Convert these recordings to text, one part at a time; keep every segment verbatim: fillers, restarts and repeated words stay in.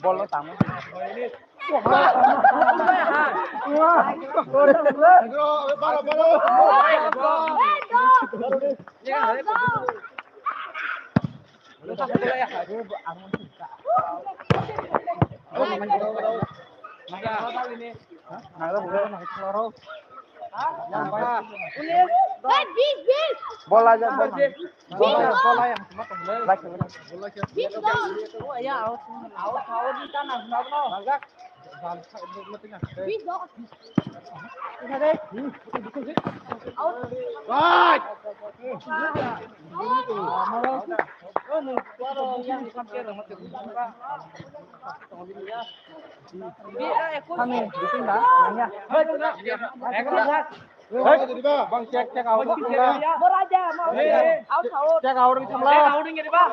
Bol no tamo. Bola aja, bola. Bola, bola yang cuma tenggelam. Like, like. Right. Kami bikin dah, nanya. Hey, bang, check, check out. Check out, check out. Check out.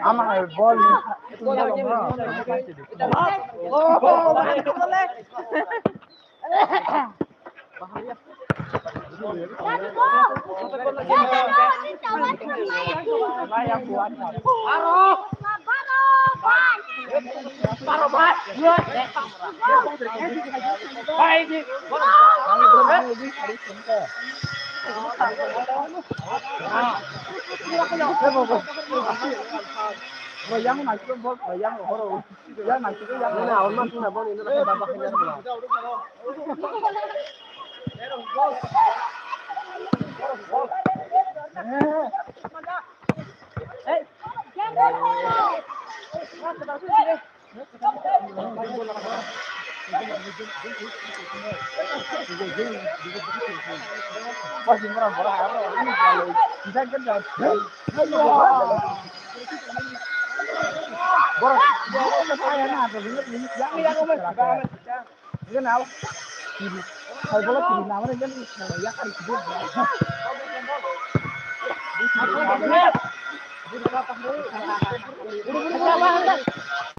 Ama bol. Yang naikhe bol, yang horo. Yang naikhe yang. Mana awal mas na bol ini rasa dapat hanya.